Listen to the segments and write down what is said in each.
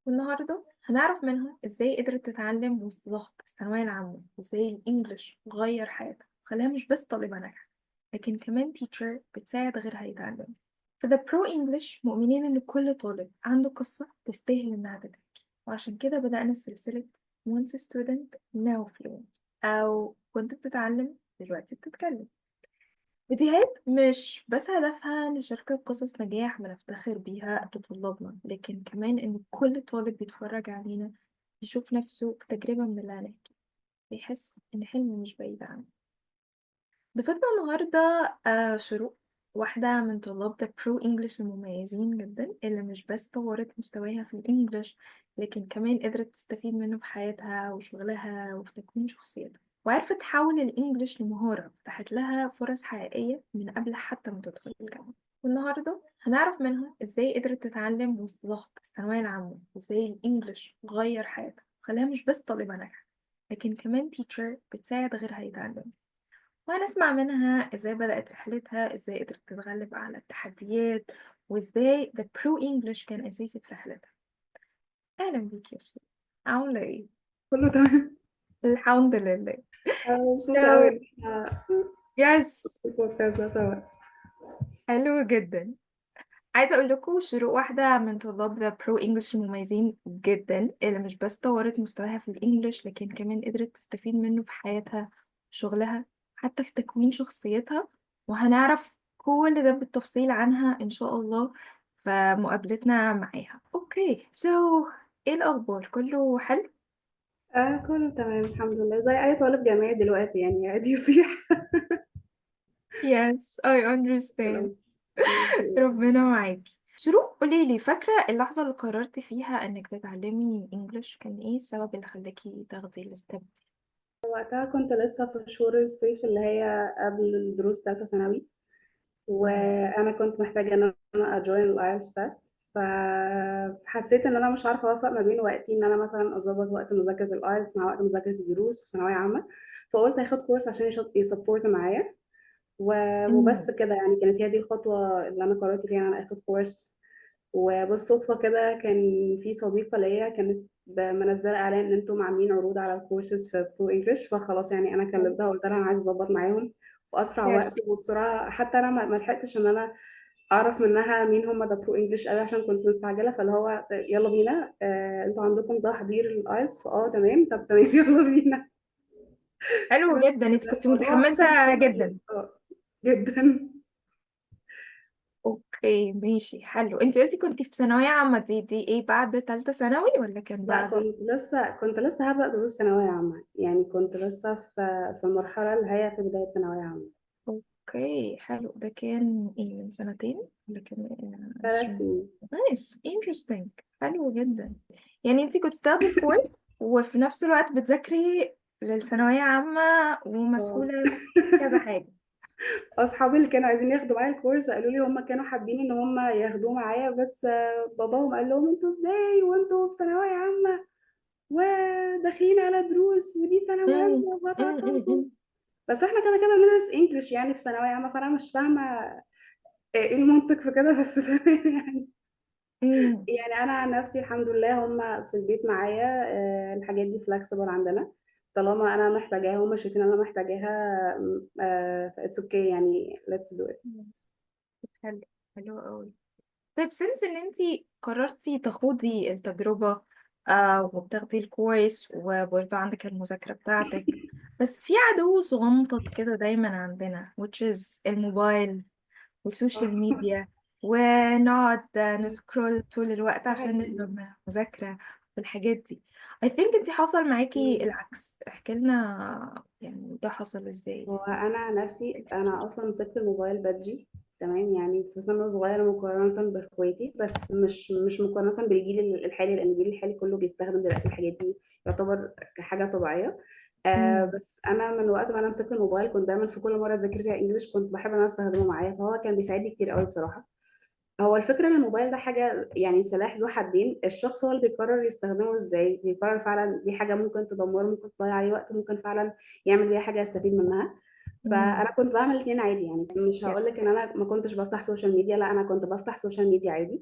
والنهاردة هنعرف منها إزاي قدرت تتعلم وسط ضغط الثانوية العامة، وإزاي ال English غير حياتها خلاها مش بس طالبة ناجحة لكن كمان teacher بتساعد غيرها يتعلم. في The Pro English مؤمنين إن كل طالب عنده قصة تستاهل إنها تتحكي، وعشان كده بدأنا سلسلة Once a Student Now Fluent، أو كنت بتتعلم دلوقتي بتتكلم. فيديوهات مش بس هدفها نشارك قصص نجاح بنفتخر بيها لطلابنا، لكن كمان إن كل طالب بيتفرج علينا يشوف نفسه في تجربة من اللي هنحكي، بيحس إن حلمه مش بعيد عنه. ضيفتنا النهاردة شروق، واحدة من طلاب The Pro English المميزين جدا، اللي مش بس طورت مستواها في ال English لكن كمان قدرت تستفيد منه في حياتها وشغلها وفي تكوين شخصيتها، وعرفت تحول ال English لمهارة فتحت لها فرص حقيقية من قبل حتى ما تدخل الجامعة. والنهاردة هنعرف منها إزاي قدرت تتعلم وسط ضغط الثانوية العامة، وإزاي ال English غير حياتها خلاها مش بس طالبة ناجحة لكن كمان teacher بتساعد غيرها يتعلم. وهنسمع منها إزاي بدأت رحلتها، إزاي قدرت تتغلب على التحديات، وإزاي The Pro English كان أساسي في رحلتها. أهلا بيك يا شروق، عاملة إيه؟ كله تمام. الحمد لله. أنا مبسوطة أوي So إن احنا yes، في البودكاست ده سوا. حلو جدا. عايزة أقول لكم شروق واحدة من طلاب The Pro English المميزين جدا، اللي مش بس طورت مستواها في ال English لكن كمان قدرت تستفيد منه في حياتها، شغلها، حتى في تكوين شخصيتها. وهنعرف كل ده بالتفصيل عنها إن شاء الله في مقابلتنا معاها. okay، so إيه الأخبار؟ كله حلو؟ آه، كله تمام الحمد لله، زي أي طالب جامعي دلوقتي يعني عادي يصيح. Yes, I understand. ربنا معاكي. شروق، قولي لي، فاكرة اللحظة اللي قررتي فيها انك تتعلمي English؟ كان ايه السبب اللي خلاكي تاخدي ال step دي؟ وقتها كنت لسه في شهور الصيف اللي هي قبل الدروس تالتة ثانوي، وأنا كنت محتاجة إن أنا أ join ال IELTS test، فحسيت إن أنا مش عارفة أوفق ما بين وقتي، إن أنا مثلا أظبط وقت مذاكرة ال IELTS مع وقت مذاكرة الدروس في ثانوية عامة، فقلت هاخد كورس عشان ي support معايا وبس كده. يعني كانت هي دي الخطوة اللي أنا قررت فيها إن أنا آخد كورس. وبالصدفة كده كان في صديقة ليا كانت منزلة إعلان إن أنتم عاملين عروض على الكورسز في Pro English، فخلاص يعني أنا كلمتها وقلت لها أنا عايزة أظبط معاهم في أسرع وقت وبسرعة. حتى أنا ما لحقتش إن أنا أعرف منها مين هم The Pro English قوي عشان كنت مستعجلة، فاللي هو يلا بينا، أنتوا عندكم تحضير ال IELTS، فأه تمام، طب تمام يلا بينا. حلو جدا، انت كنت الموضوع متحمسة جدا. جدا. okay ماشي، حلو. انت قلتي كنت في ثانوية عامة، دي ايه، بعد تالتة ثانوي ولا كان لا، بعد؟ كنت لسه هبدأ دروس ثانوية عامة، يعني كنت لسه في المرحلة اللي هي في بداية ثانوية عامة. okay حلو. ده كان ايه، من سنتين ولا كان إيه؟ 3 سنين. nice، interesting، حلو جدا. يعني انت كنت بتاخدي الكورس وفي نفس الوقت بتذاكري للثانوية عامة ومسؤولة في كذا حاجة. أصحابي اللي كانوا عايزين ياخدوا معايا الكورس قالوا لي هم كانوا حابين إن هم ياخدوه معايا، بس باباهم قال لهم انتوا ازاي وانتوا في ثانوية عامة وداخلين على دروس ودي سنة مهمة وهتعطلكم. بس احنا كده كده بندرس انجلش يعني في ثانوية عامة، فأنا مش فاهمة ايه المنطق في كده، بس تمام يعني. أنا عن نفسي الحمد لله هم في البيت معايا، الحاجات دي flexible عندنا، طالما أنا محتاجاها هم شايفين أنا محتاجاها، it's okay يعني let's do it. حلو، حلو قوي. طيب since إن أنتي قررتي تخوضي التجربة، وبتاخدي الكورس وبرضه عندك المذاكرة بتاعتك، بس في عدو صغنطط كده دايما عندنا which is الموبايل والسوشيال ميديا، ونقعد ن scroll طول الوقت ده عشان حقيقي. نهرب من المذاكرة والحاجات دي. I think انتي حصل معاكي العكس، احكي لنا ده حصل ازاي؟ هو انا عن نفسي انا اصلا مسكت الموبايل بدري، تمام، يعني في سن صغير مقارنة باخواتي، بس مش مقارنة بالجيل الحالي، لان الجيل الحالي كله بيستخدم دلوقتي الحاجات دي يعتبر كحاجة طبيعية. بس انا من وقت ما انا مسكت الموبايل كنت دايما في كل مرة اذاكر فيها انجلش كنت بحب ان انا استخدمه معايا، فهو كان بيساعدني كتير قوي بصراحة. هو الفكرة ان الموبايل ده حاجة يعني سلاح ذو حدين، الشخص هو اللي بيقرر يستخدمه ازاي، بيقرر فعلا دي حاجة ممكن تدمره، ممكن تضيع عليه وقت، ممكن فعلا يعمل بيها حاجة يستفيد منها. فأنا كنت بعمل الاثنين عادي، يعني مش هقول لك ان انا ما كنتش بفتح سوشيال ميديا، لا انا كنت بفتح سوشيال ميديا عادي.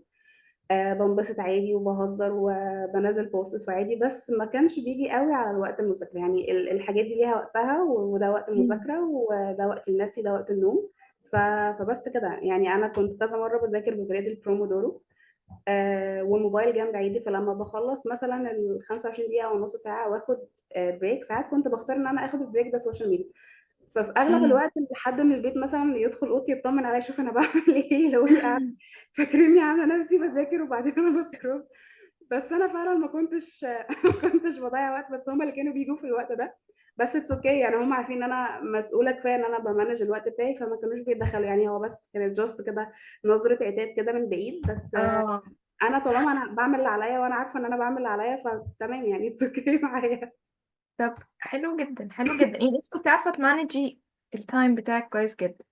بنبسط عادي وبهزر وبنزل posts وعادي، بس ما كانش بيجي قوي على الوقت المذاكرة. يعني الحاجات دي ليها وقتها، وده وقت مم. المذاكرة وده وقت النفسي، ده وقت النوم. فبس كده يعني. انا كنت كذا مرة بذاكر بطريقة البرومودورو، والموبايل جنب عيدي، فلما بخلص مثلا ال 25 دقيقة او نص ساعة واخد break، ساعات كنت بختار ان انا اخد ال break ده social media. ففي اغلب مم. الوقت ان حد من البيت مثلا يدخل اوضتي يطمن عليا يشوف انا بعمل ايه، لو اني قاعدة فاكريني عامله نفسي بذاكر وبعدين انا ب scroll. بس انا فعلا ما كنتش ما كنتش بضيع وقت، بس هم اللي كانوا بيجوا في الوقت ده. بس it's okay يعني، هم عارفين ان انا مسؤولة كفاية ان انا ب manage الوقت بتاعي، فما كانوش بيدخلوا يعني. هو بس كانت just كده نظره عتاب كده من بعيد بس. اه. انا طالما انا بعمل اللي عليا وانا عارفه ان انا بعمل اللي عليا فتمام يعني، it's okay معايا. طب حلو جدا، حلو جدا. يعني انت كنت عارفة ت manage ي ال time بتاعك كويس جدا.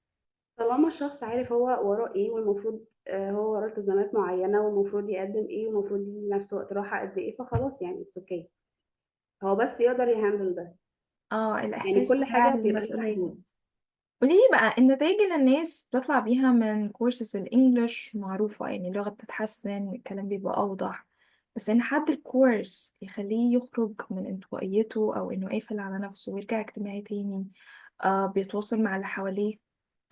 طالما الشخص عارف هو وراه ايه، والمفروض هو وراه التزامات معينة والمفروض يقدم ايه والمفروض يدي لنفسه وقت راحة قد ايه، فخلاص يعني it's okay. هو بس يقدر ي handle ده. اه، يعني الإحساس كل بتاع حاجة بيبقى ليها المسؤولية. حدود. قوليلي بقى، النتائج اللي الناس بتطلع بيها من courses ال English معروفة، يعني اللغة بتتحسن، الكلام بيبقى أوضح، بس إن حد ال course يخليه يخرج من انطوائيته أو إنه قافل على نفسه ويرجع اجتماعي تاني، بيتواصل مع اللي حواليه،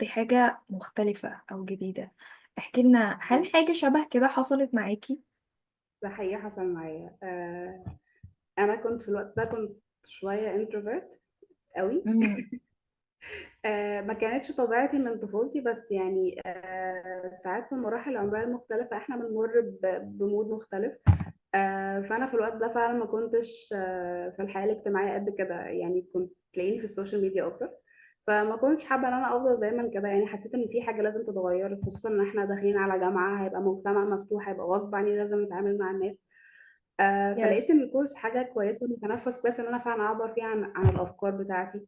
دي حاجة مختلفة أو جديدة. احكي لنا، هل حاجة شبه كده حصلت معاكي؟ ده حقيقي حصل معايا. انا كنت في الوقت ده كنت شوية introvert قوي. امم. ما كانتش طبيعتي من طفولتي، بس يعني ساعات في المراحل العمرية المختلفة احنا بنمر ب mood مختلف. فانا في الوقت ده فعلا ما كنتش في الحياة الاجتماعية قد كده، يعني كنت تلاقيني في ال social media اكتر. فما كنتش حابة ان انا افضل دايما كده، يعني حسيت ان في حاجة لازم تتغير، خصوصا ان احنا داخلين على جامعه هيبقى مجتمع مفتوح، هيبقى غصب عني لازم اتعامل مع الناس. فلقيت yes. ان ال course حاجة كويسه، متنفس كويس ان انا فعلا اعبر فيها عن الافكار بتاعتي.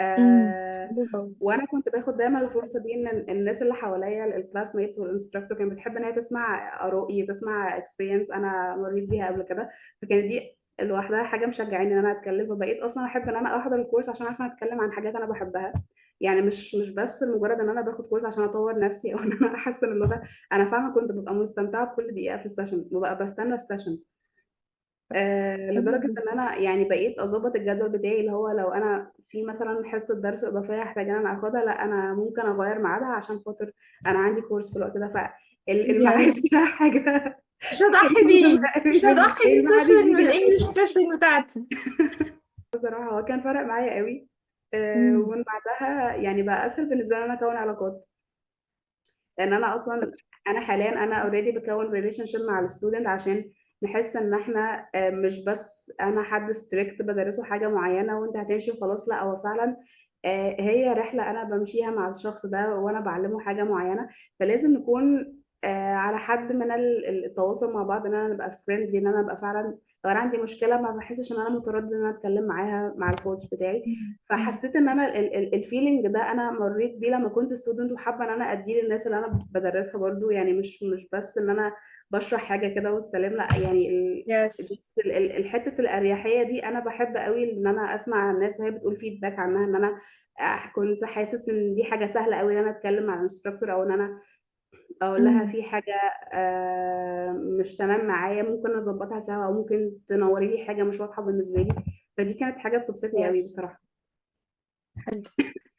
امم. آه وانا كنت باخد دايما الفرصة دي ان الناس اللي حواليا ال classmates وال instructor كانت بتحب ان هي تسمع ارائي، تسمع experience انا مريت بيها قبل كده. فكانت دي لوحدها حاجة مشجعاني ان انا اتكلم. فبقيت اصلا احب ان انا احضر ال course عشان عارفه اتكلم عن حاجات انا بحبها. يعني مش بس مجرد ان انا باخد course عشان اطور نفسي او ان انا احسن اللغه. انا فاهمه كنت ببقى مستمتعه بكل دقيقة في ال session، ببقى بستنى ال session. حلو لدرجة إن جدا. أنا يعني بقيت أظبط الجدول بتاعي، اللي هو لو أنا في مثلا حصة درس إضافية هحتاج إن أنا آخدها، لا أنا ممكن أغير ميعادها عشان خاطر أنا عندي course في الوقت ده. فالميعاد yes. ده حاجة مش هضحي حاجة بيه، مهمة قوي مش بالنسبة هضحي لي، محدش بالسيشن، يجي بالانجلش ناحيته. session بتاعتي. بصراحة هو كان فرق معايا قوي. امم. ومن بعدها يعني بقى أسهل بالنسبة لي إن أنا أكون علاقات، لان انا اصلا انا حاليا انا already بكون relationship مع ال student، عشان نحس ان احنا مش بس انا حد strict بدرسه حاجة معينة وانت هتمشي وخلاص. لا هو فعلا هي رحله انا بمشيها مع الشخص ده وانا بعلمه حاجة معينه، فلازم نكون على حد من التواصل مع بعض، ان انا ابقى friendly، ان انا ابقى فعلا لو انا عندي مشكلة ما بحسش ان انا متردد ان انا اتكلم معاها مع ال coach بتاعي. فحسيت ان انا ال feeling ده انا مريت بيه لما كنت student، وحابة ان انا اديه للناس اللي انا بدرسها برضو. يعني مش بس ان انا بشرح حاجة كده والسلام، لا يعني yes. الحتة الاريحيه دي انا بحب قوي ان انا اسمع الناس وهي بتقول feedback عنها، ان انا كنت حاسس ان دي حاجة سهلة قوي ان انا اتكلم مع ال instructor، او ان انا اقول لها في حاجة مش تمام معايا ممكن نظبطها سوا، او ممكن تنوري لي حاجة مش واضحة بالنسبة لي. فدي كانت حاجة بتبسطني قوي yes. بصراحة. حلو،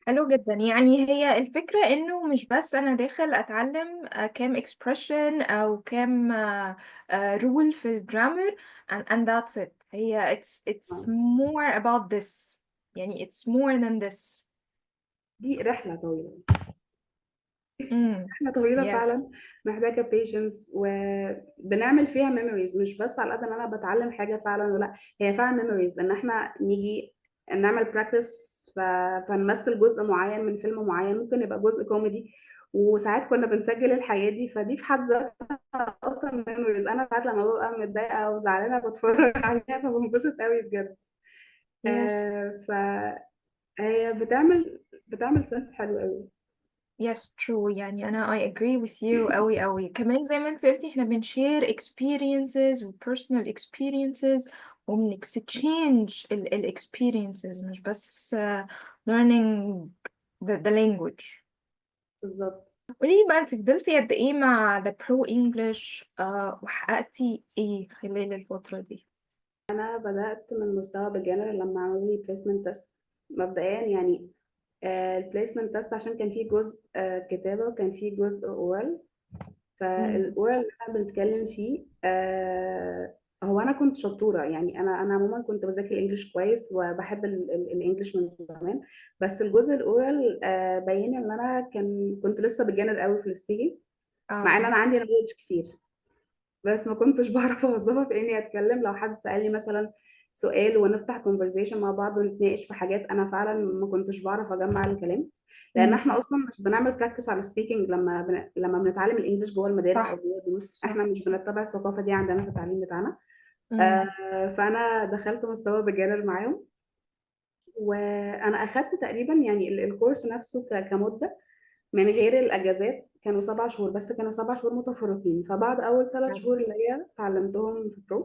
حلو جدا. يعني هي الفكرة انه مش بس انا داخل اتعلم كام expression او كام rule في ال grammar and that's it. هي it's more about this، يعني it's more than this. دي رحلة طويلة. رحلة طويلة فعلا، محتاجة patience، وبنعمل فيها memories، مش بس على قد ان انا بتعلم حاجة فعلا ولا هي فعلا memories، ان احنا نيجي نعمل practice فنمثل جزء معين من فيلم معين، ممكن يبقى جزء كوميدي، وساعات كنا بنسجل الحاجات دي، فدي في حد ذاتها اصلا memories. انا ساعات لما ببقى متضايقة او زعلانة بتفرج عليها فبنبسط قوي بجد. فهي بتعمل sense حلو قوي. Yes, true. يعني أنا I agree with you أوي أوي. كمان زي ما انت قلتي احنا بن share experiences و personal experiences، وبن exchange ال experiences، مش بس learning the language. بالظبط. قولي لي بقى، انت فضلتي قد ايه مع The Pro English وحققتي ايه خلال الفترة دي؟ انا بدات من مستوى beginner لما عملوا لي placement test. مبدئيا يعني ال placement test عشان كان فيه جزء كتابه وكان فيه جزء oral. فال oral اللي احنا بنتكلم فيه هو انا كنت شطوره، يعني انا عموما كنت بذاكر ال English كويس وبحب ال English من زمان، بس الجزء ال oral بين ان انا كنت لسه beginner قوي في ال speaking، مع ان انا عندي knowledge كتير، بس ما كنتش بعرف اوظفها في اني اتكلم. لو حد سالني مثلا سؤال ونفتح conversation مع بعض ونتناقش في حاجات، انا فعلا ما كنتش بعرف اجمع الكلام، لان احنا اصلا مش بنعمل practice على speaking لما بنتعلم ال English جوه المدارس او جوه الدروس. احنا مش بنتبع الثقافة دي عندنا في التعليم بتاعنا. فانا دخلت مستوى beginner معاهم، وانا اخدت تقريبا يعني ال course نفسه كمده من غير الاجازات كانوا 7 شهور، بس كانوا 7 شهور متفرقين. فبعد اول 3 شهور اللي هي اتعلمتهم في Pro،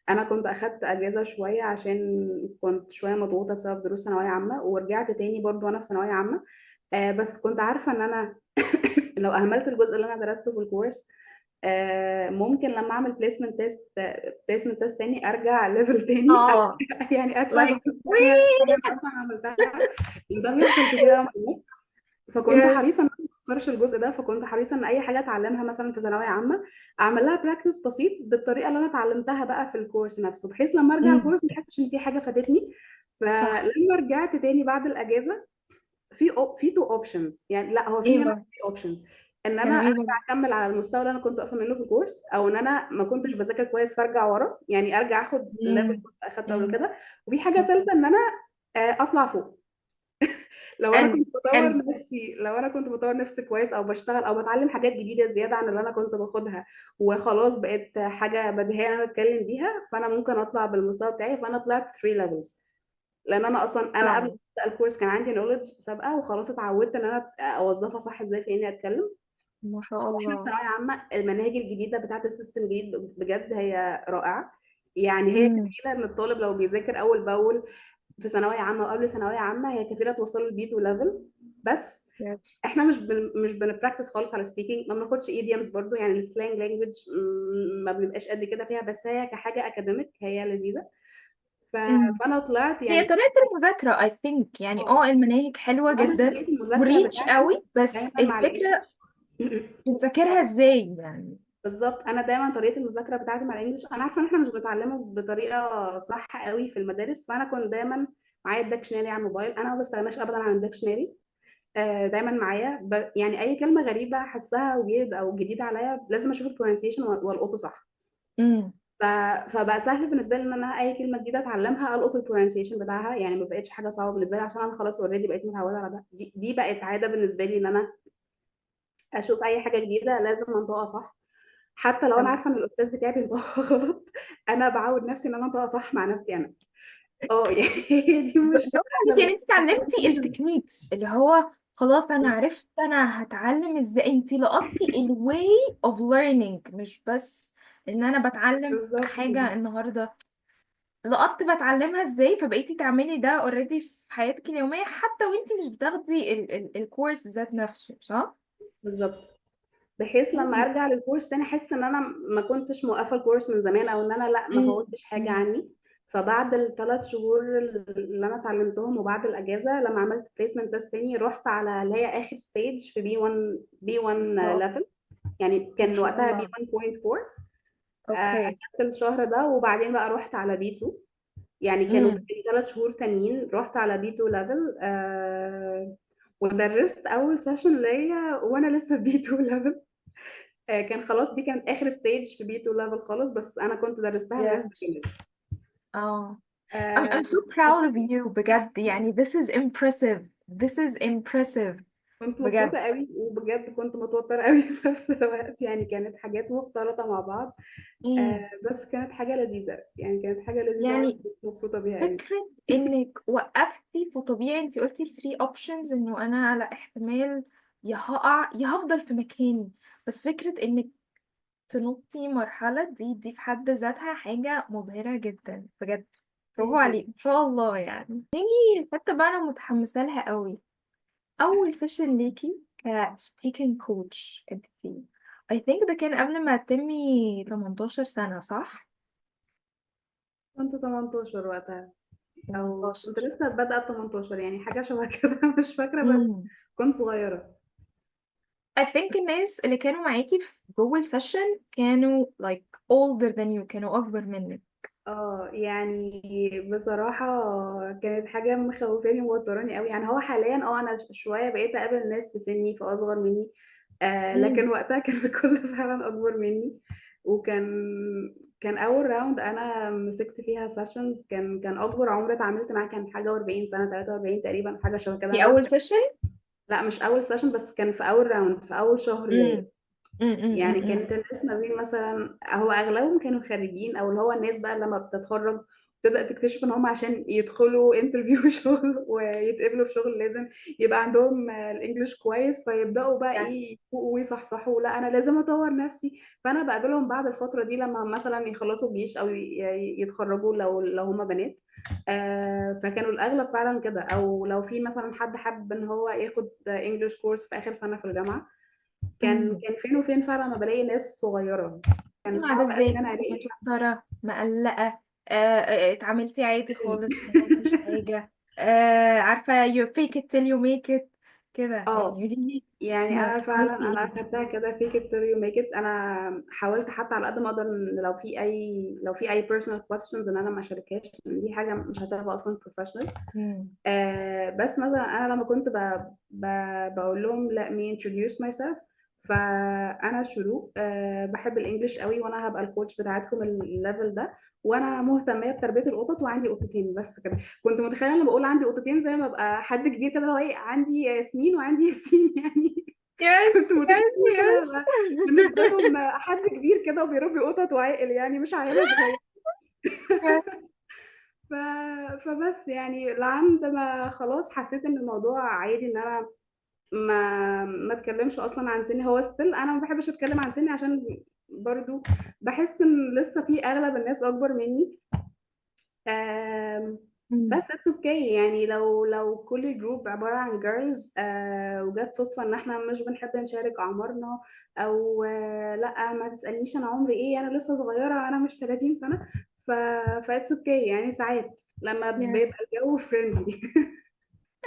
انا كنت اخدت اجازه شوية عشان كنت شوية مضغوطه بسبب دروس ثانوية عامة، ورجعت تاني برضو وانا في ثانوية عامة. بس كنت عارفه ان انا لو اهملت الجزء اللي انا درسته في ال course، ممكن لما اعمل placement test تاني ارجع level تاني، يعني ادفع فلوس تانية حاجة انا اصلا عملتها. ده بيحصل كتير قوي مع الناس. فكنت حريصة ان انا ما اخسرش الجزء ده، فكنت حريصة ان اي حاجة اتعلمها مثلا في ثانوية عامة اعمل لها practice بسيط بالطريقة اللي انا اتعلمتها بقى في ال course نفسه، بحيث لما ارجع ال course ما احسش ان في حاجة فاتتني. فلما رجعت تاني بعد الاجازة في two options، يعني لا هو في هنا في options ان انا ارجع اكمل على المستوى اللي انا كنت واقفة منه في ال course، او ان انا ما كنتش بذاكر كويس فارجع ورا، يعني ارجع اخد level كنت اخدته قبل كده. وفي حاجة ثالثة ان انا اطلع فوق. لو انا كنت بطور نفسي، لو انا كنت بطور نفسي كويس او بشتغل او بتعلم حاجات جديدة زيادة عن اللي انا كنت باخدها، وخلاص بقت حاجة بديهية انا بتكلم بيها، فانا ممكن اطلع بالمستوى بتاعي. فانا طلعت 3 levels، لان انا اصلا انا قبل ال course كان عندي knowledge سابقه، وخلاص اتعودت ان انا اوظفها صح ازاي في اني اتكلم. ما شاء الله. واحنا في ثانوية عامة المناهج الجديدة بتاعه ال system الجديد بجد هي رائعة، يعني هي كفيله ان الطالب لو بيذاكر اول باول في ثانوية عامة وقبل ثانوية عامة هي كفيله توصله ل B2 level. بس احنا مش بن practice خالص على speaking، ما بناخدش idioms برضو، يعني ال slang language ما بنبقاش قد كده فيها، بس هي كحاجة academic هي لذيذة. فانا طلعت يعني هي طريقه المذاكرة I think، يعني المناهج حلوة جدا المذاكرة و rich بتاعتي قوي، بس الفكرة بنذاكرها ازاي يعني بالظبط. انا دايما طريقه المذاكرة بتاعتي مع ال English، انا عارفه ان احنا مش بنتعلمه بطريقة صح قوي في المدارس، فانا كنت دايما معايا ال dictionary على الموبايل، انا ما بستغناش ابدا عن ال dictionary، دايما معايا. يعني اي كلمة غريبة احسها weird او جديدة عليا لازم اشوف ال pronunciation والقطه صح. فبقى سهل بالنسبة لي ان انا اي كلمة جديدة اتعلمها القط ال pronunciation بتاعها، يعني ما بقتش حاجة صعبة بالنسبة لي عشان انا خلاص already بقيت متعوده على ده. دي بقت عادة بالنسبة لي ان انا اشوف اي حاجة جديدة لازم انطقها صح، حتى لو انا عارفه ان الاستاذ بتاعي بينطقها غلط، انا بعود نفسي ان انا انطقها صح مع نفسي انا. يعني دي مشكلة. يعني انت اتعلمتي ال techniques اللي هو خلاص انا عرفت انا هتعلم ازاي، انت لقطتي ال way of learning، مش بس ان انا بتعلم حاجة النهارده، لقطت بتعلمها ازاي، فبقيتي تعملي ده already في حياتك اليومية حتى وانت مش بتاخدي ال course ذات نفسه، صح؟ بالظبط، بحيث لما ارجع لل course تاني احس ان انا ما كنتش موقفه ال course من زمان، او ان انا لا ما فوتش حاجة عني. فبعد ال3 شهور اللي انا اتعلمتهم وبعد الاجازة لما عملت placement test تاني، رحت على اللي هي اخر stage في B1 level، يعني كان وقتها B1.4. اخدت الشهر ده وبعدين بقى رحت على B2، يعني كانوا 3 شهور تانيين رحت على B2 level. ودرست اول session ليا وانا لسه B2 level. كان خلاص دي كانت اخر stage في B2 level خالص، بس انا كنت درستها لناس كتير. I'm so proud of you بجد، يعني this is impressive, this is impressive. كنت مبسوطة قوي وبجد كنت متوترة قوي في نفس الوقت، يعني كانت حاجات مختلطة مع بعض. بس كانت حاجة لذيذة، يعني كانت حاجة لذيذة يعني كنت مبسوطة بيها قوي. فكرة انك وقفتي، فطبيعي انتي قلتي 3 options، انه انا لا احتمال يا هقع يا هفضل في مكاني، بس فكرة انك تنطي مرحلة دي في حد ذاتها حاجة مبهرة جدا بجد، برافو عليك ان شاء الله. يعني نيجي حتى بقى انا متحمسة لها قوي. اول session ليكي ك speaking coach اديتيه، I think ده كان قبل ما تتمي 18 سنة، صح؟ كنت 18 وقتها، او كنت 18. لسه بادئه 18، يعني حاجة شبه كده مش فاكره، بس امم كنت صغيره. I think الناس اللي كانوا معاكي في جوه ال session كانوا like older than you، كانوا أكبر منك. اه يعني بصراحة كانت حاجة مخوفاني وموتراني قوي. يعني هو حاليا انا شوية بقيت اقابل ناس في سني فاصغر مني، امم لكن وقتها كان الكل فعلا اكبر مني. وكان اول round انا مسكت فيها sessions، كان اكبر عمر اتعاملت معاه كان حاجة و40 سنة، 43 تقريبا، حاجة شبه كده. في انا أول لسه، session. لا مش اول session، بس كان في اول round في اول شهر ليا. امم امم يعني امم كانت الناس ما بين مثلا، هو اغلبهم كانوا خريجين، او اللي هو الناس بقى لما بتتخرج تبدأ تكتشف ان هم عشان يدخلوا interview شغل ويتقبلوا في شغل لازم يبقى عندهم ال English كويس، فيبدأوا بقى yes. ايه، يفوقوا ويصحصحوا، لا انا لازم اطور نفسي. فانا بقابلهم بعد الفترة دي لما مثلا يخلصوا جيش او يتخرجوا، لو هم بنات. فكانوا الاغلب فعلا كده، او لو في مثلا حد حابب ان هو ياخد English course في اخر سنة في الجامعة. كان امم كان فين وفين فعلا ما بلاقي ناس صغيرة. انتي كان مع ده صعب قوي ازاي؟ ان انا كنتي الاقي متوترة، مقلقة؟ اتعاملتي عادي حد. خالص؟ مفيش حاجة؟ عارفة you fake it till you make it كده، يعني اه قولي لي يعني ما انا فعلا عملتي انا ايه؟ اخدتها كده fake it till you make it. انا حاولت حتى على قد ما اقدر ان لو في اي personal questions ان انا ما اشاركهاش، لان دي حاجة مش هتبقى اصلا professional. مم. بس مثلا انا لما كنت بقول لهم let me introduce myself، فانا شروق، بحب ال English قوي، وانا هبقى ال coach بتاعتكم ال level ده، وانا مهتميه بتربيه القطط وعندي قطتين، بس كده. كنت متخيله لما بقول عندي قطتين زي ما ابقى حد كبير كده، هو ايه، عندي ياسمين وعندي ياسين يعني. yes كنت yes متخيله yes. كده هبقى بالنسبة لهم حد كبير كده وبيربي قطط وعاقل، يعني مش عيله صغيره. yes. ف... فبس يعني لعند ما خلاص حسيت ان الموضوع عادي، ان انا ما اتكلمش اصلا عن سني. هو still انا ما بحبش اتكلم عن سني، عشان برضو بحس ان لسه في اغلب الناس اكبر مني. آم، مم. بس it's okay. يعني لو كل group عبارة عن girls، وجت صدفة ان احنا مش بنحب نشارك اعمارنا، او لا ما تسألنيش انا عمري ايه، انا لسه صغيرة، انا مش 30 سنة. ف ف it's okay يعني ساعات لما Yes. بيبقى الجو friendly.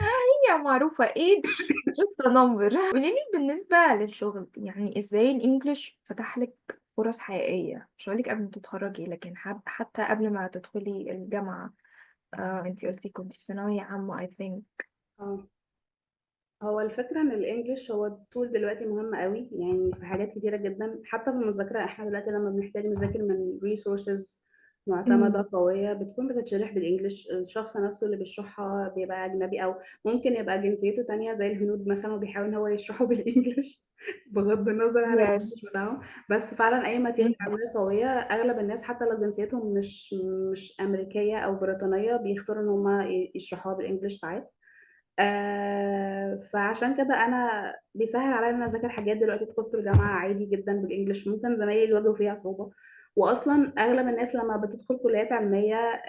هي معروفة age just a number. قوليلي بالنسبة للشغل، يعني ازاي ال English فتح لك فرص حقيقية؟ مش هقولك قبل ما تتخرجي، لكن حتى قبل ما تدخلي الجامعة. انتي قلتي كنتي في ثانوية عامة I think. هو الفكرة ان ال English هو tool دلوقتي مهم قوي، يعني في حاجات كتيرة جدا، حتى في المذاكرة. احنا دلوقتي لما بنحتاج نذاكر من resources معتمدة قوية بتكون بتتشرح بال English، الشخص نفسه اللي بيشرحها بيبقى اجنبي، او ممكن يبقى جنسيته تانية زي الهنود مثلا، وبيحاول ان هو يشرحه بال English بغض النظر عن Yes. ال English بتاعه. بس فعلا اي material علمية قوية اغلب الناس حتى لو جنسيتهم مش امريكية او بريطانية بيختاروا ان هم يشرحوها بال English ساعات. فعشان كده انا بيسهل عليا ان انا اذاكر حاجات دلوقتي تخص الجامعة عادي جدا بال English، ممكن زمايلي اللي واجهوا فيها صعوبة. واصلا اغلب الناس لما بتدخل كليات علمية،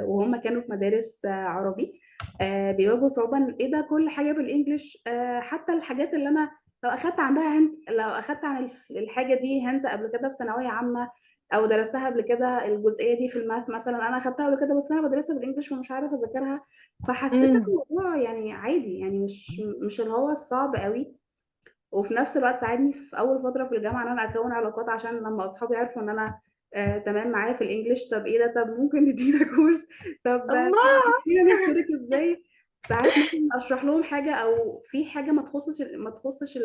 وهم كانوا في مدارس عربي، بيواجهوا صعوبة ان ايه ده كل حاجة بال English، حتى الحاجات اللي انا لو اخدت عندها hint، لو اخدت عن الحاجة دي hint قبل كده في ثانوية عامة، او درستها قبل كده الجزئية دي في ال math مثلا انا اخدتها قبل كده، بس انا بدرسها بال English ومش عارفه اذاكرها. فحسيت ان الموضوع عادي، مش اللي هو الصعب قوي. وفي نفس الوقت ساعدني في اول فترة في الجامعة ان انا اكون علاقات، عشان لما اصحابي عرفوا ان انا تمام معايا في ال English، طب ايه ده، طب ممكن تدينا course، طب الله. فينا نشترك ازاي. ساعات ممكن اشرح لهم حاجة او في حاجة ما تخصش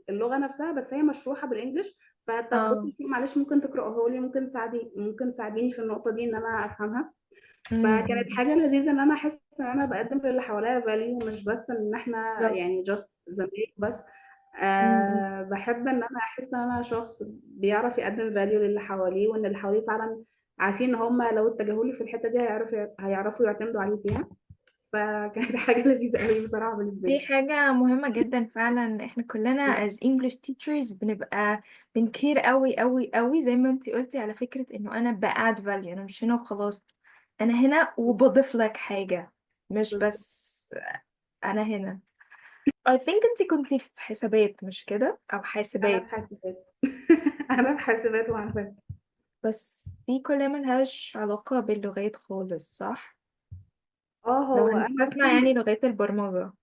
اللغة نفسها، بس هي مشروحه بال English، فطب بصي معلش ممكن تقراها لي، ممكن تساعديني في النقطة دي ان انا افهمها. فكانت حاجة لذيذة ان انا احس ان انا بقدم للي حواليا value، مش بس ان احنا just زمايل بس. بحب ان انا احس ان انا شخص بيعرف يقدم value للي حواليه، وان اللي حواليه فعلا عارفين ان هم لو اتجهوا لي في الحتة دي هيعرفوا يعتمدوا عليه فيها. فكانت حاجة لذيذة قوي بصراحة بالنسبة لي. دي حاجة مهمة جدا فعلا. احنا كلنا as English teachers بنبقى بنكير قوي قوي قوي، زي ما انتي قلتي على فكرة انه انا ب add value، انا مش هنا وخلاص، انا هنا وبضيف لك حاجة، مش بس انا هنا. I think انتي كنتي في حسابات، مش كده؟ او انا في حاسبات. حاسبات. انا في حاسبات ومعلومات. بس دي كلها ملهاش علاقة باللغات خالص، صح؟ اه، لو هو انا هنستثنى اصلا، يعني لغات البرمجة.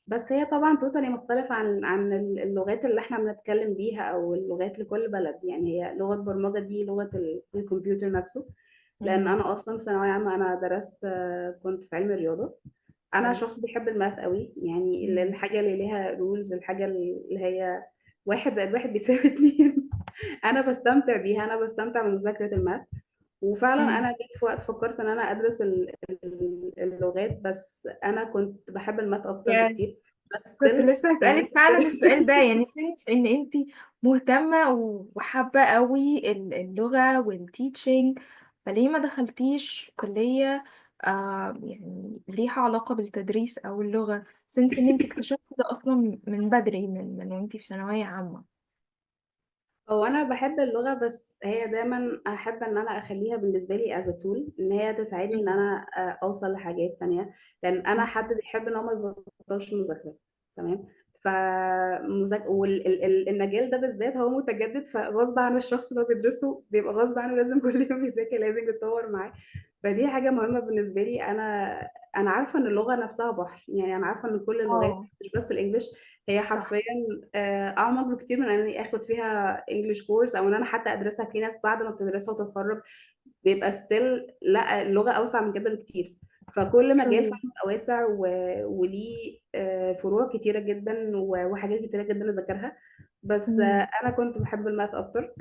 بس هي طبعا totally مختلفة عن اللغات اللي احنا بنتكلم بيها، او اللغات لكل بلد. يعني هي لغة برمجة، دي لغة الكمبيوتر نفسه. لان امم. انا اصلا في ثانوية عامة انا درست، كنت في علم الرياضة. انا حلو. شخص بيحب ال math قوي، يعني مم. الحاجة اللي ليها rules، الحاجة اللي هي واحد زائد واحد بيساوي اتنين. انا بستمتع بيها، انا بستمتع بمذاكرة ال math. وفعلا امم. انا جيت في وقت فكرت ان انا ادرس اللغات، بس انا كنت بحب ال math اكتر بكتير. يس. بس كنت still، لسه يعني هسألك فعلا still. السؤال ده، يعني since ان انتي مهتمة وحابة قوي اللغة وال teaching، فليه ما دخلتيش كلية يعني ليها علاقة بالتدريس او اللغة، since ان انتي اكتشفتي ده اصلا من بدري، من وانتي في ثانوية عامة. هو انا بحب اللغه، بس هي دايما احب ان انا اخليها بالنسبة لي as a tool، ان هي تساعدني ان انا اوصل لحاجات تانية. لان انا حد بيحب ان هو ما يبطلش مذاكره. تمام. فمذاكره، والمجال ده بالذات هو متجدد، فغصب عن الشخص اللي هو بيدرسه بيبقى غصب عنه لازم كل يوم يذاكر، لازم يتطور معاه. فدي حاجة مهمة بالنسبة لي. انا عارفه ان اللغة نفسها بحر، يعني انا عارفه ان كل اللغات اه. مش بس ال English، هي صح. حرفيا اعمق بكتير من اني اخد فيها English course، او ان انا حتى ادرسها. في ناس بعد ما بتدرسها وتتخرج بيبقى still، لا، اللغة اوسع من كده بكتير. فكل مجال True. فعلا بيبقى واسع وليه فروع كتيرة جدا وحاجات كتيرة جدا اذاكرها. بس مم. انا كنت بحب ال math اكتر.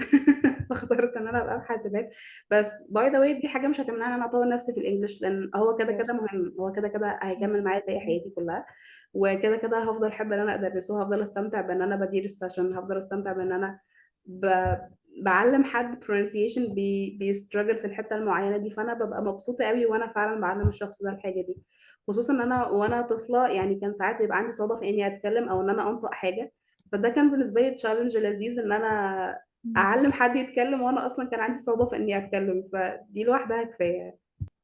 فاخترت ان انا ابقى في حاسبات. بس by the way، دي حاجة مش هتمنعني ان انا اطور نفسي في ال English، لان هو كده Yes. كده مهم، هو كده كده هيكمل معايا باقي حياتي كلها. وكده كده هفضل احب ان انا ادرسه، هفضل استمتع بان انا بدير ال session، هفضل استمتع بان انا ب... بعلم حد pronunciation بي struggle في الحتة المعينة دي. فانا ببقى مبسوطة قوي وانا فعلا بعلم الشخص ده الحاجة دي. خصوصا ان انا وانا طفله، يعني كان ساعات بيبقى عندي صعوبة في اني اتكلم او ان انا انطق حاجه. فده كان بالنسبة لي challenge لذيذ، ان انا مم. اعلم حد يتكلم وانا اصلا كان عندي صعوبة في اني اتكلم، فدي لوحدها كفايه.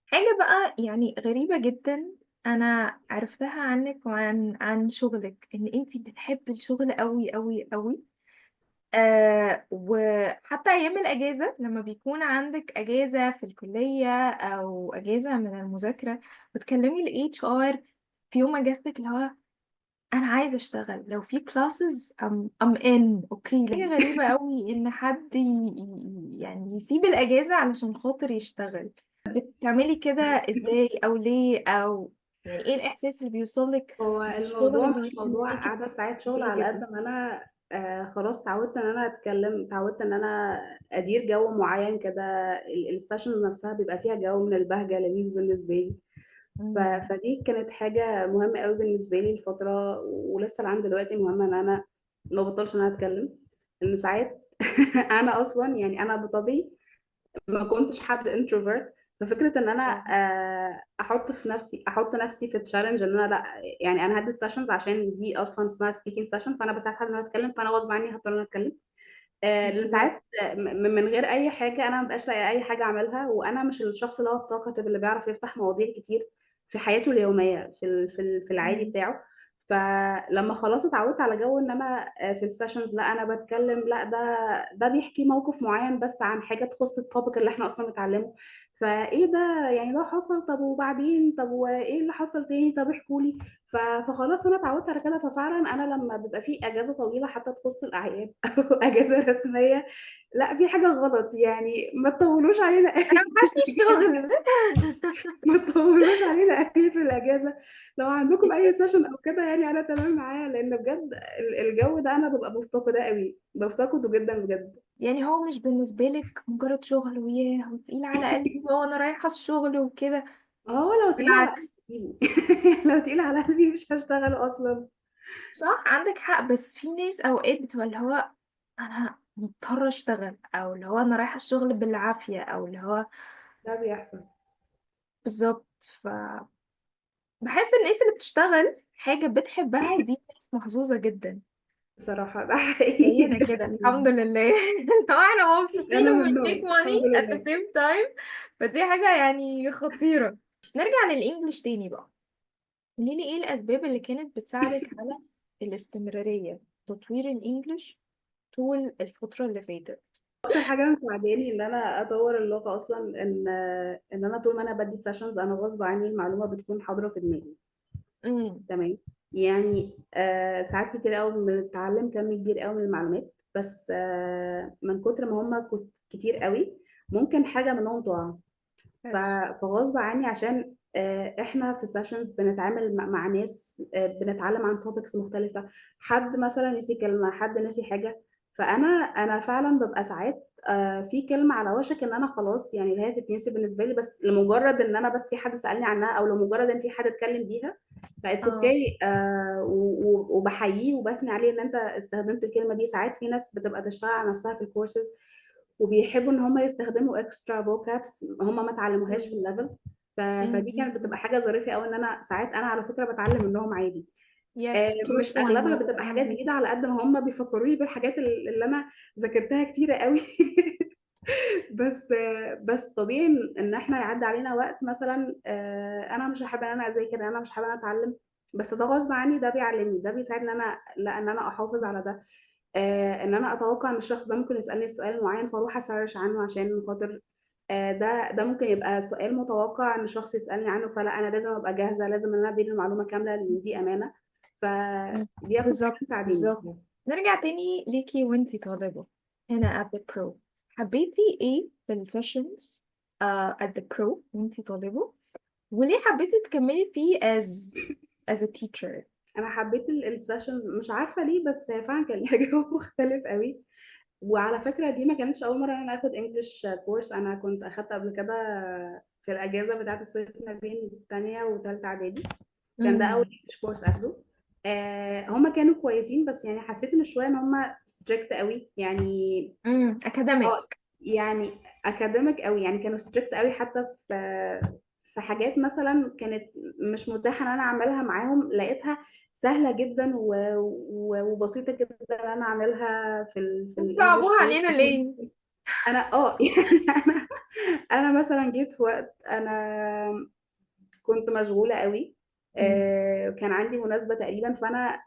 حاجة بقى يعني غريبة جدا أنا عرفتها عنك وعن شغلك، إن أنتي بتحبي الشغل قوي قوي قوي. وحتى أيام الأجازة لما بيكون عندك أجازة في الكلية أو أجازة من المذاكرة، بتكلمي ال HR في يوم أجازتك اللي هو أنا عايزة أشتغل لو في classes I'm in، okay. حاجة غريبة قوي إن حد يعني يسيب الأجازة علشان خاطر يشتغل. بتعملي كده إزاي؟ أو ليه؟ أو يعني إيه الإحساس اللي بيوصلك هو من الشغل الموضوع اللي مش موضوع بيخليكي عدد ساعات شغل، الدرجة على قد دي؟ ما انا خلاص اتعودت ان انا اتكلم، اتعودت ان انا ادير جو معين كده. ال session نفسها بيبقى فيها جو من البهجة لذيذ بالنسبة لي. مم. فدي كانت حاجة مهمة قوي بالنسبة لي الفترة، ولسه لعند دلوقتي مهمة، ان انا ما بطلش ان انا اتكلم. لان ساعات انا اصلا، يعني انا بطبيعي ما كنتش حد introvert. ففكره ان انا احط نفسي في challenge، ان انا لا، يعني انا هدي sessions عشان دي اصلا اسمها speaking session، فانا بساعد حد ان هو يتكلم، فانا غصب عني هضطر ان أنا اتكلم. لان بالظبط. ساعات من غير اي حاجة انا ما بقاش لاقي اي حاجة اعملها، وانا مش الشخص اللي هو الطاقة اللي بيعرف يفتح مواضيع كتير في حياته اليوميه، في العادي بتاعه. فلما خلاص اتعودت على جو ان انا في ال sessions لا انا بتكلم، لا ده بيحكي موقف معين بس عن حاجة تخص ال topic اللي احنا اصلا بنتعلمه. فايه ده، يعني ده حصل، طب وبعدين، طب وايه اللي حصل تاني، طب احكوا لي. فخلاص انا اتعودت على كده. ففعلا انا لما بيبقى في اجازه طويلة حتى تخص الاعياد اجازه رسميه، لا في حاجة غلط، يعني ما تطولوش علينا انا قوي. وحشني الشغل. ما تطولوش علينا قوي في الاجازه. لو عندكم اي session او كده، يعني انا تمام معايا، لان بجد الجو ده انا ببقى مفتقده قوي، بفتقده جدا بجد. يعني هو مش بالنسبة لك مجرد شغل وياه وتقيل على قلبي وانا رايحة الشغل وكده؟ هو لو تقيل على بالعكس. قلبي سيبه. لو تقيل على قلبي مش هشتغل اصلا. صح، عندك حق. بس في ناس اوقات بتبقى اللي هو انا مضطرة اشتغل، او اللي هو انا رايحة الشغل بالعافية، او اللي هو ده بيحصل. بالظبط. ف بحس الناس اللي بتشتغل حاجة بتحبها دي ناس محظوظة جدا. بصراحة ده حقيقي زينا جدا كده الحمد يعني. لله. لو احنا مبسوطين انا وبن make منهم الحمد money at the لله. same time، فدي حاجة يعني خطيرة. نرجع لل English تاني بقى. قوليلي ايه الأسباب اللي كانت بتساعدك على الاستمرارية تطوير ال English طول الفترة اللي فاتت؟ اكتر حاجة مساعداني ان انا اطور اللغة اصلا ان انا طول ما انا بدي sessions انا غصب عني المعلومة بتكون حاضره في دماغي. تمام. يعني ساعات كتير قوي بنتعلم كم كبير قوي من المعلومات، بس من كتر ما هم كتير قوي ممكن حاجة منهم تقع. بس فغصب عني عشان احنا في sessions بنتعامل مع ناس، بنتعلم عن topics مختلفة، حد مثلا نسي كلمة، حد نسي حاجة، فانا فعلا ببقى ساعات في كلمة على وشك ان انا خلاص يعني اللي هي تتنسي بالنسبة لي، بس لمجرد ان انا بس في حد سألني عنها او لمجرد ان في حد اتكلم بيها ف it's okay، وبحييه وبثني عليه ان انت استخدمت الكلمة دي. ساعات في ناس بتبقى تشتغل على نفسها في الكورسز وبيحبوا ان هم يستخدموا extra vocabs هم ما اتعلموهاش في ال level، فدي كانت بتبقى حاجة ظريفة قوي ان انا ساعات انا على فكرة بتعلم منهم عادي. Yes، مش plus one اغلبها والله بتبقى حاجات العظيم. جديدة على قد ما هم بيفكروني بالحاجات اللي انا ذاكرتها كتيرة قوي. بس طبيعي ان احنا يعدي علينا وقت مثلا، انا مش حابة ان انا اذاكر، انا مش حابة ان انا اتعلم، بس ده غصب عني، ده بيعلمني، ده بيساعدني ان انا لا ان انا احافظ على ده، ان انا اتوقع ان الشخص ده ممكن يسالني سؤال معين فاروح ا search عنه عشان خاطر ده ممكن يبقى سؤال متوقع ان شخص يسالني عنه، فلا انا لازم ابقى جاهزة، لازم ان انا ادي المعلومة كاملة لان دي امانه. فدي اكتر حاجة مساعداني. بالظبط. نرجع تاني ليكي وانتي طالبه هنا at the pro، حبيتي ايه في ال sessions at the pro وانتي طالبه، وليه حبيتي تكملي فيه as a teacher؟ انا حبيت ال sessions مش عارفه ليه، بس هي فعلا كان ليها جو مختلف قوي. وعلى فكرة دي ما كانتش اول مرة انا اخد English course، انا كنت اخدت قبل كده في الاجازة بتاعه الصيف ما بين تانية وتالتة اعدادي، كان ده اول English course اخده. هما كانوا كويسين، بس حسيت ان شوية ان هما strict قوي، academic. Academic قوي، كانوا strict قوي حتى في حاجات مثلا كانت مش متاحة ان انا اعملها معاهم، لقيتها سهلة جدا وبسيطة جدا ان انا اعملها في الانجليش صعبوها كورس. علينا ليه؟ انا مثلا جيت في وقت انا كنت مشغولة قوي، كان عندي مناسبة تقريبا، فانا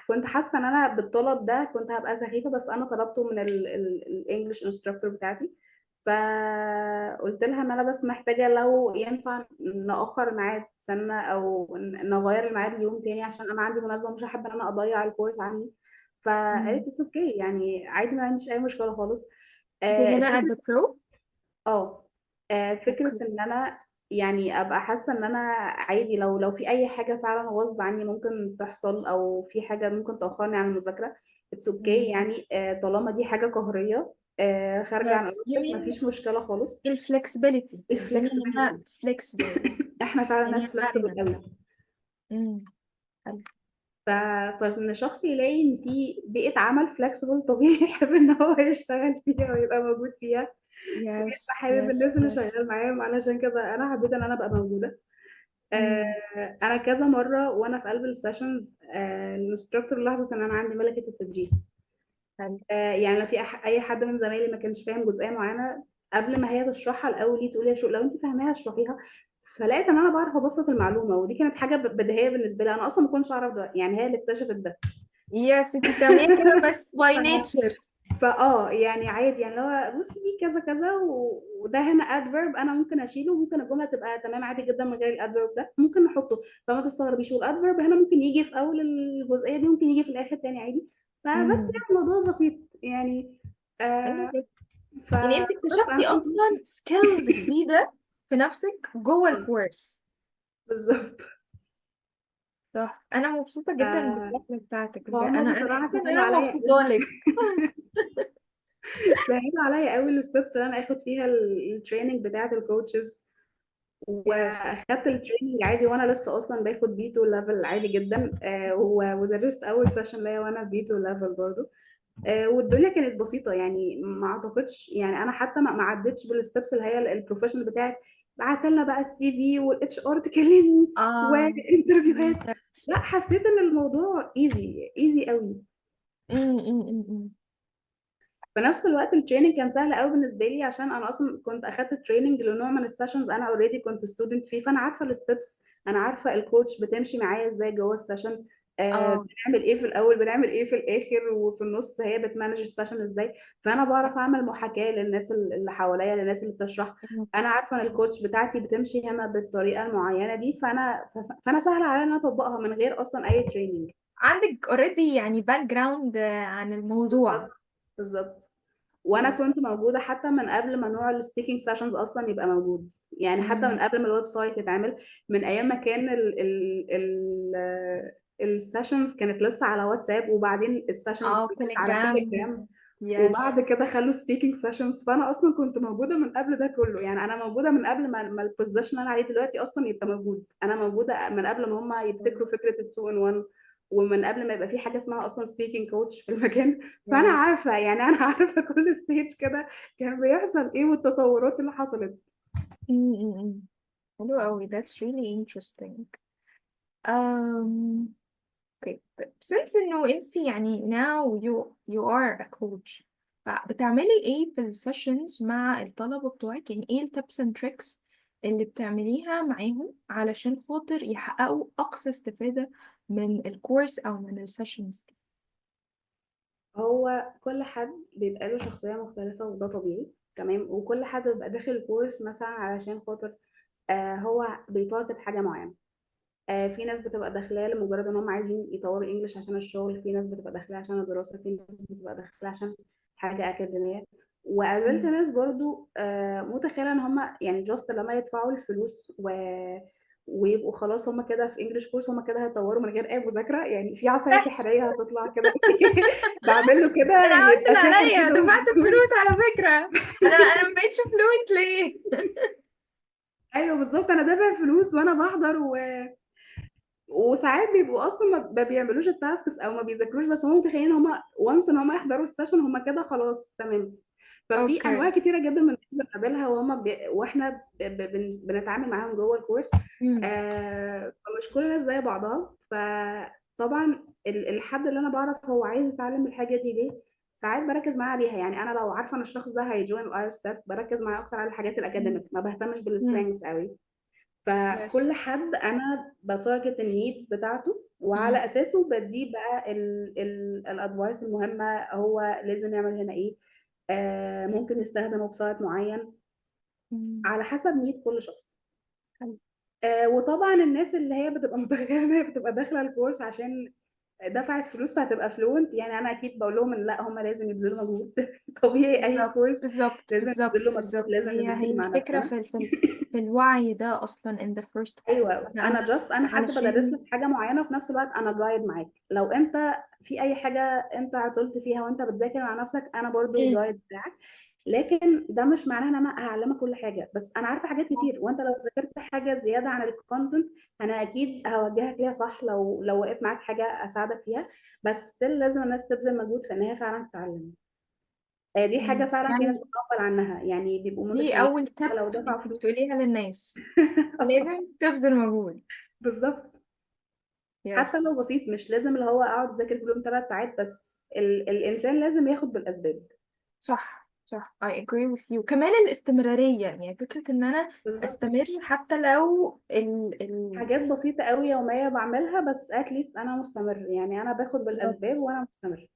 كنت حاسه ان انا بالطلب ده كنت هبقى سخيفة، بس انا طلبته من ال English instructor بتاعتي، فقلت لها ان انا بس محتاجه لو ينفع ناخر ميعاد سنة او نغير الميعاد ليوم تاني عشان انا عندي مناسبة مش هحب ان انا اضيع ال course عني. فقالت it's okay، عادي ما عنديش اي مشكلة خالص. دي هنا at the pro؟ فكرة ان انا ابقى حاسه ان انا عادي لو في اي حاجة فعلا غصب عني ممكن تحصل او في حاجة ممكن تاخرني عن المذاكرة it's okay، طالما دي حاجة قهريه، خارجه عن بس ارادتك، you mean مفيش مشكلة خالص. ال flexibility. الدنيا هنا ال flexibility. flexible. احنا فعلا ناس الدنيا flexible مرنة. قوي. حلو. فان شخص يلاقي ان في بيئة عمل flexible طبيعي يحب ان هو يشتغل فيها ويبقى موجود فيها. ويبقى حابب الناس اللي شغال معاهم، علشان كده انا حبيت ان انا ابقى موجودة. انا كذا مرة وانا في قلب ال sessions، ال instructor لاحظت ان انا عندي ملكه التدريس. لو في اي حد من زمايلي ما كانش فاهم جزئية معينة قبل ما هي تشرحها الاول ليه تقول لي شو لو انت فاهماها اشرحيها، فلقيت ان انا بعرف ابسط المعلومة، ودي كانت حاجة بديهية بالنسبة لي، انا اصلا ما كنتش اعرف ده، هي اللي اكتشفت ده. Yes، انت بتعمليها كده بس by nature. عادي، لو بصي دي كذا كذا وده هنا adverb انا ممكن اشيله، وممكن الجملة تبقى تمام عادي جدا من غير ال adverb ده، ممكن نحطه، فما تستغربيش. وال adverb هنا ممكن يجي في اول الجزئية دي، ممكن يجي في الاخر تاني عادي. فبس الموضوع بسيط يعني. حلو جدا. انت بس اكتشفتي أنا كنت اصلا skills جديدة في نفسك جوه الكورس. بالظبط. صح. انا مبسوطة جدا بالرحله بتاعتك. فهم انا بصراحة حاسه ان سهلوا انا عليا مبسوطة قوي. لك. سهلوا عليا قوي ال steps اللي انا اخد فيها ال training بتاعه ال coaches، واخدت ال training عادي وانا لسه اصلا باخد B2 level عادي جدا، ودرست اول session ليا وانا B2 level برضو، والدنيا كانت بسيطة. ما اعتقدش، انا حتى ما عدتش بال steps اللي هي ال professional بتاعت بعت لنا بقى ال CV وال HR تكلمني و interview هات. لا، حسيت ان الموضوع easy قوي. في نفس الوقت ال training كان سهل قوي بالنسبة لي، عشان انا اصلا كنت اخدت training لنوع من ال sessions انا already كنت student فيه، فانا عارفه ال steps انا عارفه ال coach بتمشي معايا ازاي جوه ال session، اه. بنعمل ايه في الاول، بنعمل ايه في الاخر وفي النص، هي بت manage ال session ازاي. فانا بعرف اعمل محاكاة للناس اللي حواليا، للناس اللي بتشرح. انا عارفه ان ال coach بتاعتي بتمشي هنا بالطريقة المعينة دي، فانا سهل عليا ان انا اطبقها من غير اصلا اي training. عندك already يعني background عن الموضوع. بالظبط، بالظبط. وانا yes. كنت موجودة حتى من قبل ما نوع ال speaking sessions اصلا يبقى موجود، يعني حتى من مم. قبل ما ال website يتعمل، من ايام ما كان ال ال ال ال sessions كانت لسه على واتساب، وبعدين ال sessions اه، كانت على تليجرام. تليجرام، وبعد يس. كده خلوا speaking sessions. فانا اصلا كنت موجودة من قبل ده كله، يعني انا موجودة من قبل ما ال position اللي انا عليه دلوقتي اصلا يبقى موجود. انا موجودة من قبل ما هم يبتكروا فكرة ال two in 1، ومن قبل ما يبقى في حاجة اسمها اصلا speaking coach في المكان. فانا yes. عارفه، يعني انا عارفه كل stage كده كان بيحصل ايه والتطورات اللي حصلت. حلو قوي، that's really interesting. um, okay، طيب since انه انت يعني now you are a coach، فبتعملي ايه في ال sessions مع الطلبة بتوعك؟ يعني ايه ال tips and tricks اللي بتعمليها معاهم علشان خاطر يحققوا اقصى استفادة من ال course او من ال sessions دي؟ هو كل حد بيبقى له شخصية مختلفه، وده طبيعي، تمام. وكل حد بيبقى داخل ال course مثلا علشان خاطر هو بي target حاجة معينه. في ناس بتبقى داخلاه لمجرد ان هم عايزين يطوروا English عشان الشغل، في ناس بتبقى داخلاه عشان الدراسة، في ناس بتبقى داخلاه عشان حاجة أكاديمية. وقابلت مم. ناس برضو متخيلة ان هم يعني just لما يدفعوا الفلوس ويبقوا خلاص هم كده في English course، هم كده هيطوروا من غير اي مذاكرة، يعني في عصاية سحرية هتطلع كده بعمل له انا كده عملت يبقى اللي ساحر عليا، كده دفعت فلوس على فكرة، انا ما بقتش fluent ليه؟ ايوه بالظبط، انا دافع فلوس وانا بحضر وساعات بيبقوا اصلا ما بيعملوش ال tasks او ما بيذاكروش، بس هم متخيلين هم once ان هم يحضروا ال session هم كده خلاص تمام. ففي okay. انواع كتيرة جدا من الناس بنقابلها، وهم واحنا بنتعامل معاهم جوه ال course. مم. فمش كل الناس زي بعضها. فطبعا الحد اللي انا بعرف هو عايز يتعلم الحاجة دي ليه، ساعات بركز معاه عليها. يعني انا لو عارفه ان الشخص ده هي join ال IELTS test، بركز معاه اكتر على الحاجات مم. الاكاديميك، ما بهتمش مم. بال strengths قوي. yes. فكل حد انا ب target ال needs بتاعته، مم. وعلى اساسه بديه بقى ال advice المهمه، هو لازم يعمل هنا ايه، ممكن يستخدم website معين مم. على حسب need كل شخص. حلو. وطبعا الناس اللي هي بتبقى متخيله ان هي بتبقى داخله ال course عشان دفعت فلوس فهتبقى fluent، يعني انا اكيد بقول لهم ان لا، هم لازم يبذلوا مجهود طبيعي اي بالظبط، course بالظبط، لازم بالظبط، نبذل له مجهود، بالظبط. لازم هي نذاكر هي مع الفكرة نفسنا. في الوعي ده أصلا in the first place، ايوه، إن انا أنا just انا حد بدرس علشان. لك حاجة معينه، وفي نفس الوقت انا guide معاك لو انت في اي حاجة انت عطلت فيها وانت بتذاكر مع نفسك، انا برضو مم. ال guide بتاعك. لكن ده مش معناه ان انا هعلمك كل حاجه، بس انا عارفه حاجات كتير، وانت لو ذاكرت حاجة زيادة عن ال content انا اكيد هوجهك ليها صح، لو وقف معاك حاجة اساعدك فيها. بس still لازم الناس تبذل مجهود في ان هي فعلا تتعلم. دي حاجة مم. فعلا في ناس يعني بتغفل عنها، يعني بيبقوا دي متخيلين أول tip لو دفعوا أنت فلوس. بتقوليها للناس، لازم تبذل مجهود. بالظبط. حتى يس. لو بسيط، مش لازم اللي هو اقعد اذاكر كل يوم 3 ساعات، بس الانسان لازم ياخد بالاسباب. صح، صح، I agree with you. كمان الاستمرارية، يعني فكرة إن أنا بالظبط. أستمر حتى لو ال ال حاجات بسيطة قوي يومية بعملها، بس at least انا مستمر، يعني انا باخد بالظبط. بالاسباب وانا مستمر.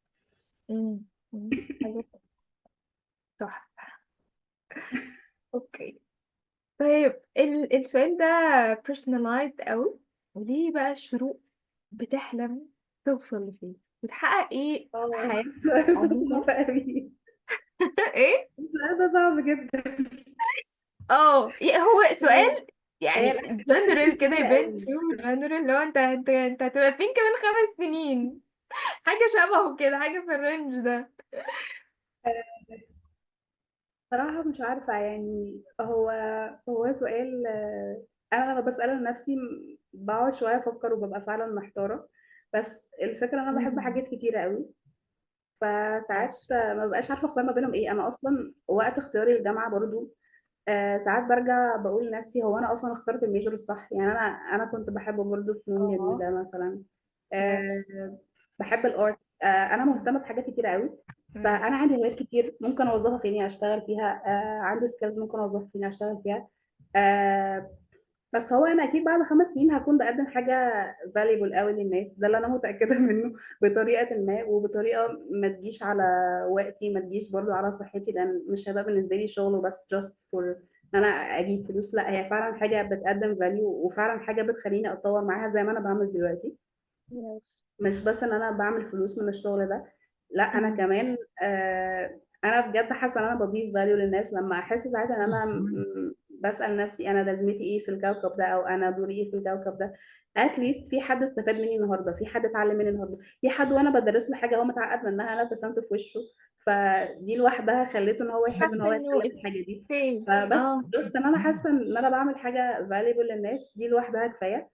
مم. مم. حلو. صح. okay. طيب السؤال ده personalized قوي. وليه بقى شروق بتحلم توصل لفين وتحقق ايه في اه حياتك السؤال ده عموما؟ صعب قوي. ايه؟ السؤال ده صعب جدا. اه، هو سؤال هي يعني الاحلام جنرال كده، كتيرة يبان قوي. too general. لو انت هتبقى فين كمان 5 سنين، حاجة شبهه كده، حاجة في ال range ده. صراحة مش عارفة، يعني هو سؤال، أنا لما بسأله لنفسي بقعد شوية أفكر وببقى فعلا محتارة. بس الفكرة أنا بحب مم. حاجات كتيرة قوي، فساعات yes. ما ببقاش عارفه اختار ما بينهم ايه. انا اصلا وقت اختياري للجامعة برضو ساعات برجع بقول لنفسي هو انا اصلا اخترت ال major الصح؟ يعني انا كنت بحب برضو فنون اه. جميلة مثلا، yes. آه، بحب ال arts، انا مهتمة بحاجات كتير قوي. مم. فانا عندي هوايات كتير ممكن اوظفها في اني اشتغل فيها، عندي skills ممكن اوظفها في اني اشتغل فيها. آه، بس هو انا اكيد بعد 5 سنين هكون بقدم حاجة valuable قوي للناس، ده اللي انا متاكدة منه بطريقة ما، وبطريقة ما تجيش على وقتي، ما تجيش برضو على صحتي، لان مش هيبقى بالنسبة لي شغل وبس just for ان انا اجيب فلوس، لا هي فعلا حاجة بتقدم value، وفعلا حاجة بتخليني اتطور معاها زي ما انا بعمل دلوقتي. مش بس ان انا بعمل فلوس من الشغل ده، لا انا كمان انا بجد حاسه ان انا بضيف value للناس. لما احس ساعتها ان انا بسال نفسي انا لازمتي ايه في الكوكب ده، او انا دوري ايه في الكوكب ده، at least في حد استفاد مني النهارده، في حد اتعلم مني النهارده، في حد وانا بدرس له حاجة هو متعقد منها انا ابتسمت في وشه، فدي لوحدها خليته ان هو يحب ان حاسه هو انه يتعلم it's الحاجة دي. okay. فبس بس ان انا حاسه ان انا بعمل حاجة valuable للناس دي لوحدها كفاية.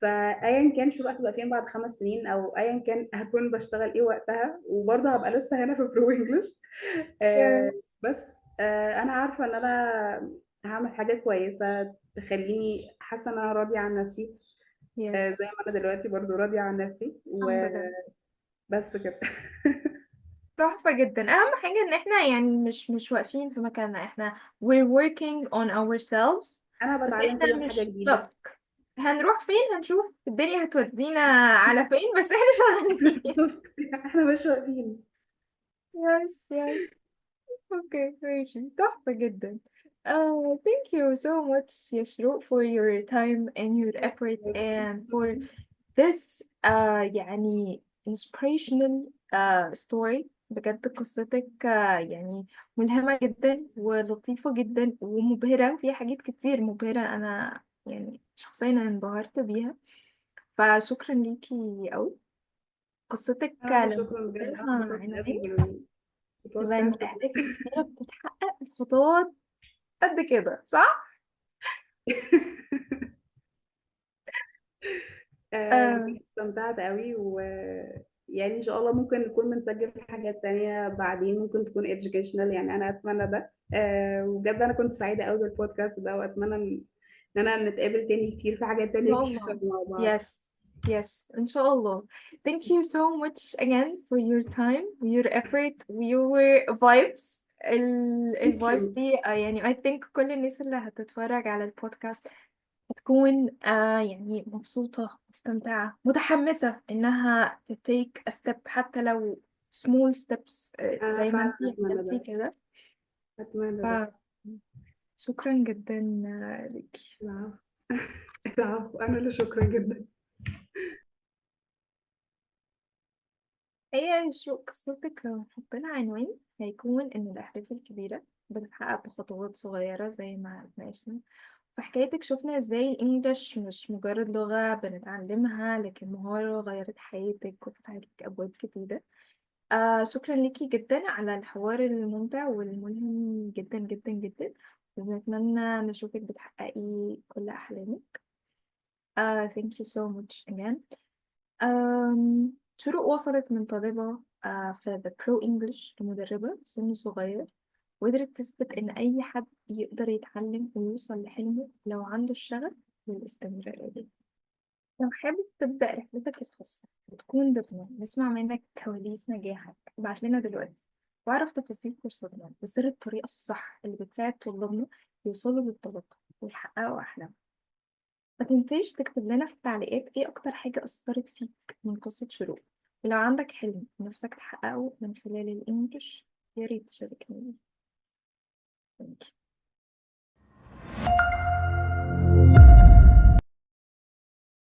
فايا كان شو هتبقى فين بعد 5 سنين، او ايا كان هكون بشتغل ايه وقتها، وبرضه هبقى لسه هنا في Pro English. بس انا عارفه ان انا هعمل حاجة كويسة تخليني حاسه ان انا راضية عن نفسي. زي ما انا دلوقتي برضه راضية عن نفسي. الحمد لله. وبس كده. تحفة جدا. اهم حاجة ان احنا يعني مش واقفين في مكاننا، احنا we're working on ourselves. انا بس بتعلم احنا كل يوم حاجة مش جديدة. stuck. هنروح فين؟ هنشوف الدنيا هتودينا على فين، بس احنا شغالين. احنا مش واقفين. Yes, yes. Okay, ماشي. تحفة جدا. Thank you so much يا شروق for your time and your effort and for this يعني inspirational story. بجد قصتك يعني ملهمة جدا ولطيفة جدا ومبهرة، وفيها حاجات كتير مبهرة، أنا يعني شخصيا انبهرت بيها، فشكرا ليكي قوي. قصتك أنا لما شكرا بجد، أنا لها اتبسطت عنوان قوي يبقى إن بالبودكاست. الأهداف الكبيرة بتتحقق بخطوات قد كده، صح؟ بجد استمتعت قوي، و يعني إن شاء الله ممكن نكون بنسجل حاجات تانية بعدين، ممكن تكون educational، يعني أنا أتمنى ده. وبجد أنا كنت سعيدة قوي بالبودكاست ده، وأتمنى إن أنا نتقابل تاني كتير في حاجات تانية إن شاء كتير الله. سوا مع بعض. Yes, yes, إن شاء الله. Thank you so much again for your time, your effort, your vibes. Thank ال vibes you. دي، يعني I think كل الناس اللي هتتفرج على البودكاست هتكون يعني مبسوطة، مستمتعة، متحمسة إنها to take a step، حتى لو small steps، أنا زي ما فعلاً انتي أتمنى عملتي ده. كده. أتمنى ده. شكراً جداً، ليكي. العفو. العفو، أنا اللي شكراً جداً. هي شو قصتك لو نحط لها عنوان هيكون إن الأهداف الكبيرة بتتحقق بخطوات صغيرة زي ما اتناقشنا في حكايتك. شفنا ازاي الإنجليش مش مجرد لغة بنتعلمها، لكن مهارة غيرت حياتك وفتحت لك أبواب جديدة. شكرا ليكي جدا على الحوار الممتع والملهم جدا جدا جدا، وبنتمنى نشوفك بتحققي كل أحلامك. Thank you so much again. شروق وصلت من طالبة في The Pro English لمدربة في سن صغير، وقدرت تثبت إن أي حد يقدر يتعلم ويوصل لحلمه لو عنده الشغف والاستمرارية. لو حابب تبدأ رحلتك الخاصة وتكون ضيفنا، نسمع منك كواليس نجاحك، ابعت لنا دلوقتي واعرف تفاصيل كورساتنا وسر الطريقة الصح اللي بتساعد طلابنا يوصلوا للطلاقة ويحققوا أحلامهم. ما تنساش تكتب لنا في التعليقات ايه أكتر حاجة أثرت فيك من قصة شروق، ولو عندك حلم نفسك تحققه من خلال الإنجليش يا ريت تشاركني. Thank you.